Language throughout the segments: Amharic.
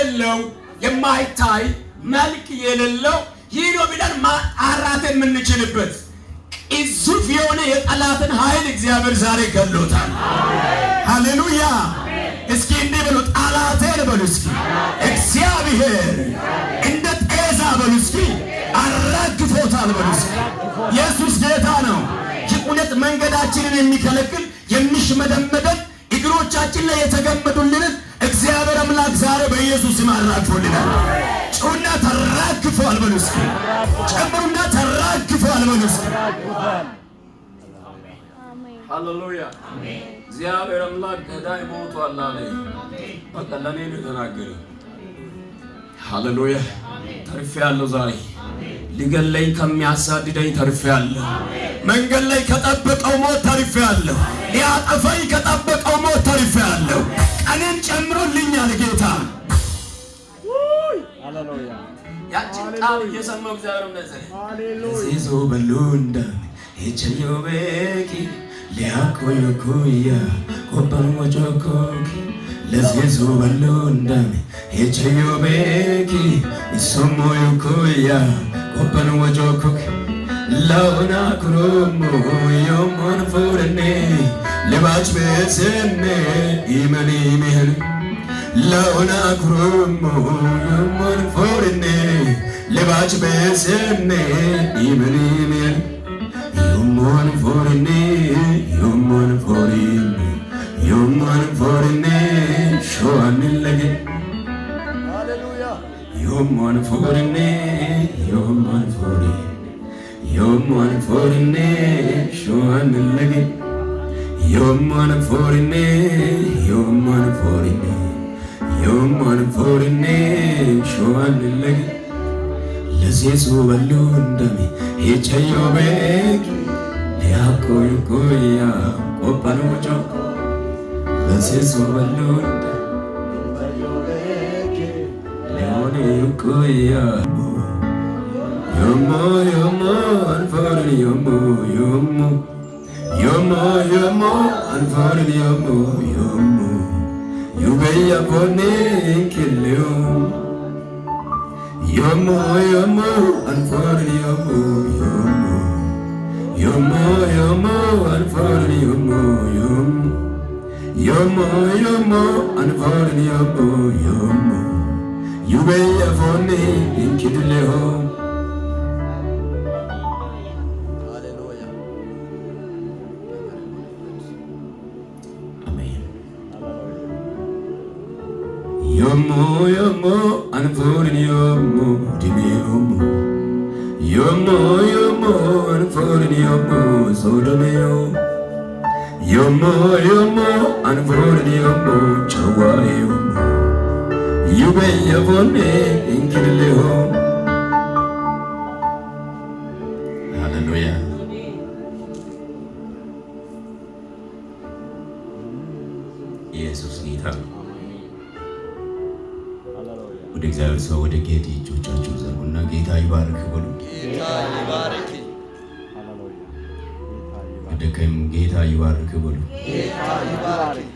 የሌለው፣ የማይታይ፣ መልክ የሌለው፣ ይህ ነው ብለን ማጣራት የምንችልበት ግዙፍ የሆነ የጠላትን ኃይል እግዚአብሔር ዛሬ ገሎታል። ሃሌሉያ! እስኪ እንዲህ በሉ፣ ጠላቴን በሉ እስኪ፣ እግዚአብሔር እንደ ጤዛ በሉ እስኪ አራግፎታል በሉ እስኪ። ኢየሱስ ጌታ ነው። የእውነት መንገዳችንን የሚከለክል፣ የሚሽመደመደን፣ እግሮቻችን ላይ የተገመዱልንን እግዚአብሔር አምላክ ዛሬ በኢየሱስ ስም አራግፎልናል። ጩና ተራግፏል በሉ እስኪ። ጨምሩና ተራግፏል በሉ እስኪ። ሃሌሉያ! እግዚአብሔር አምላክ ገዳይ ሞቷል አለ። በቃ ለእኔ ነው የተናገረው። ሃሌሉያ! ተርፌያለሁ ዛሬ። ሊገለኝ ከሚያሳድደኝ ተርፌያለሁ። መንገድ ላይ ከጠበቀው ሞት ተርፌያለሁ። ሊያጠፋኝ ከጠበቀው ሞት ተርፌያለሁ። ቀንን ጨምሮልኛል ጌታ። ሃሌሉያ። ያችን ቃል እየሰማሁ እግዚአብሔር እንደዚህ ሃሌሉያ። ሲዞ በሉንዳ ሄቸዮ ቤኪ ሊያኮዮ ኩያ ቆበን ወጮኮኪ ለዚዞ በሉንዳ ሄቸዮ ቤኪ ኢሶሞዮ ኩያ ቆበን ወጮኮኪ ለውና ኩሮሞ ዮሞን ፉርኔ ልባች ቤስኔ ኢመኒ ምህን ለውና ኩሮሞ ዮሞን ፉርኔ ልባች ቤስኔ ኢመኒ ምህን ዮሞን ፉርኔ ዮሞን ፉርኔ ዮሞን ፉርኔ ሾአንለጌ ሃሌሉያ። ዮሞን ፉርኔ ዮሞን ፉርኔ ዮሞን ፉርኔ ሾአንለጌ ዮሞን ፉርኔ ዮሞን ፉርኔ ዮሞን ፉርኔ ሾአንለጌ ለሴሱ በሉ እንደሚ ሄቸዮ ቤክ ሊያኮይ ኮያ ቆጳን ወጮ ለሴሱ በሉ ሊሆን ኮያ ዮሞ ዮሞ አንፎርን ዮሞ ዮሞ ዮሞ ዮሞ አንፎርን ዮሞ ዮሞ ዩበያ ኮኔ ክልዩ ዮሞ ዮሞ አንፎርን ዮሞ ዮሞ ዮሞ ዮሞ አንፎርን ዮሞ ዮሞ ዮሞ ዮሞ አንፎርን ዮሞ ዮሞ ዩበያ ፎኔ እንኪድሌሆ። ሃሌሉያ። አሜን። ዮሞ ዮሞ አንፎርን ዮሞ ድሜ ዮሞ ዮሞ ዮሞ አንፎርን ዮሞ ሶዶሜዮ ዮሞ ዮሞ አንፎርን ዮሞ ጨዋ ዮሞ ዩበየ ፎኔ እንኪድሌሆ። ሃሌሉያ! ኢየሱስ ጌታ ነው። ሃሌሉያ። ወደ እግዚአብሔር ሰው ወደ ጌታ እጆቻችሁ ዘርጉና ጌታ ይባርክ በሉ። ጌታ ይባርክ። ሃሌሉያ። ጌታ ይባርክ። ወደ ቀኝ ጌታ ይባርክ በሉ። ጌታ ይባርክ።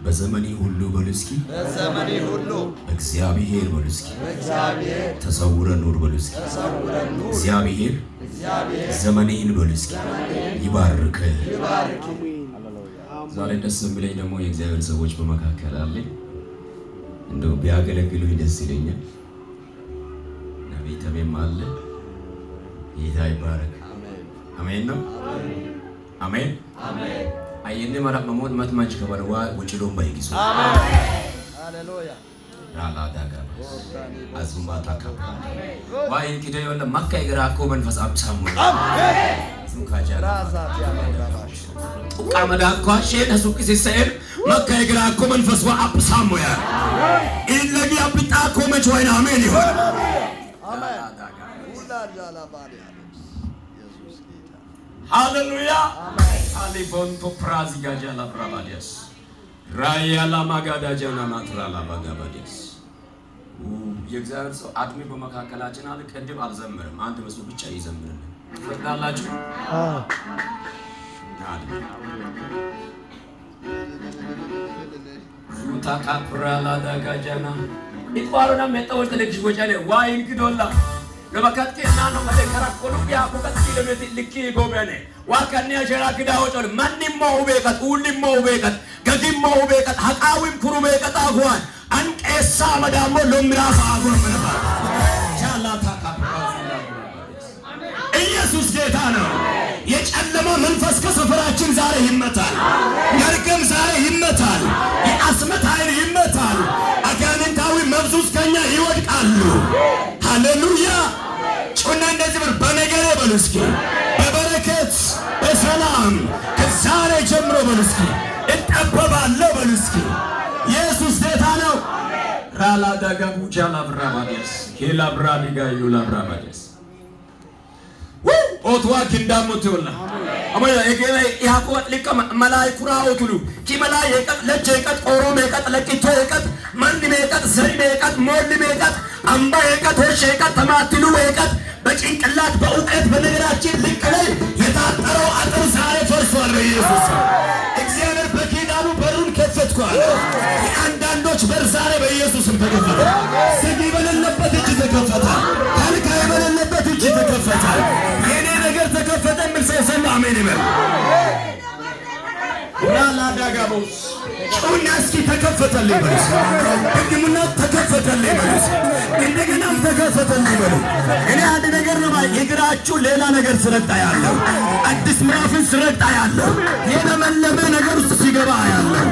በዘመኔ ሁሉ በሉ እስኪ። በዘመኔ ሁሉ እግዚአብሔር በሉ እስኪ። በእግዚአብሔር ተሰውረ ኑር በሉ እስኪ። ተሰውረን ኑር። እግዚአብሔር እግዚአብሔር ዘመኔን በሉ እስኪ ይባርክ። ይባርክ። ሃሌሉያ። ዛሬ ደስ የሚለኝ ደግሞ የእግዚአብሔር ሰዎች በመካከል አለኝ። እንደው ቢያገለግሉኝ ደስ ይለኛል። ነቢይ ተሜም አለ። ጌታ ይባረክ። አሜን ነው። አሜን። አየኔ መራ መሞት መትማች ከበርዋ ውጭሎን ባይጊሱ ሃሌሉያ። ራላዳጋባስ አዙማታ ካፕራዳ ዋይን ኪደ የወለ መካ የገራኮ መንፈስ አብሳሙ ራዛት ያመራባሽ ጡቃ መዳኳ ሼን ሱቅሲሰኤል መካ የግራኮ መንፈስ ወአብሳሙ ያ ኢለጊ አብጣኮ መች ወይን አሜን ይሆን። አሜን። ሁላላባሪያ ኢየሱስ ጌታ። ሃሌሉያ አሊቦንቶ ፕራዚጋጃ ላብራባዲያስ ራያ ላማጋዳጃና ማትራ ላባጋባዲያስ። የእግዚአብሔር ሰው አድሜ በመካከላችን አለ። ቅድም አልዘምርም፣ አንድ መዝሙር ብቻ ይዘምርልን ትፈቅዳላችሁ? አድሜ ዙታ ካፕራ ላዳጋጃና ኢቋሮና መጣዎች ተለግሽ ወጫለ ዋይን ክዶላ ለበካት ከና ነው መደከራ ቆሉ ያ ኮከት ኪሎ ሜትር ልኪ ጎበኔ ዋከኒ አሸራ ክዳ ወጮል ማንሞ ቤቀት ኡልሞ ቤቀት ገጊሞ ቤቀት ሀቃዊም ኩሩ ቤቀት አጓን አንቄሳ መዳሞ ሎምራፋ አጎን ምንባ ቻላታ። ኢየሱስ ጌታ ነው። የጨለማ መንፈስ ከሰፈራችን ዛሬ ይመታል። መርገም ዛሬ ይመታል። የአስመት ኃይል ይመታል። አጋንንታዊ መብዙስ ከኛ ይወድቃሉ። ሃሌሉያ። ጩና እንደዚህ ብር በነገሬ በሉ እስኪ፣ በበረከት በሰላም ከዛሬ ጀምሮ በሉ እስኪ፣ እጠበባለሁ በሉ እስኪ። ኢየሱስ ጌታ ነው። ራላዳጋቡጃ ላብራባዲያስ ኬላብራዲጋ ዩላብራባዲያስ ኦትዋ ኪንዳሞት ይወላ አሞያ ኤገለ ያቆ ሊቀ መላይ ኩራው ትሉ ኪመላ የቀጥ ለጀ የቀጥ ቆሮ የቀጥ ለቂቶ የቀጥ ማን የቀጥ ዘሪ የቀጥ ሞል የቀጥ አምባ የቀጥ ሆሽ የቀጥ ተማትሉ የቀጥ በጭንቅላት በእውቀት በነገራችን ልክ ላይ የታጠረው አጥር ዛሬ ፈርሷል። በኢየሱስ እግዚአብሔር በኪዳኑ በሩን ከፈትኳል። የአንዳንዶች በር ዛሬ በኢየሱስም ተከፈተ። ስጊ በሌለበት እጅ ተከፈተ። ከልካይ በሌለበት እጅ ተከፈተ። የኔ ነገር ተከፈተ የሚል ሰው ሰማ አሜን ይበል። ላላዳጋቦስ ጩና እስኪ ተከፈተልኝ በሉ። ደግሙና ተከፈተልኝ በሉ። እንደገናም ተከፈተልኝ በሉ። እኔ አንድ ነገር ነው፣ የእግራችሁ ሌላ ነገር ስረግጣ ያለው፣ አዲስ ምዕራፍን ስረግጣ ያለው፣ የለመለመ ነገር ውስጥ ሲገባ ያለው።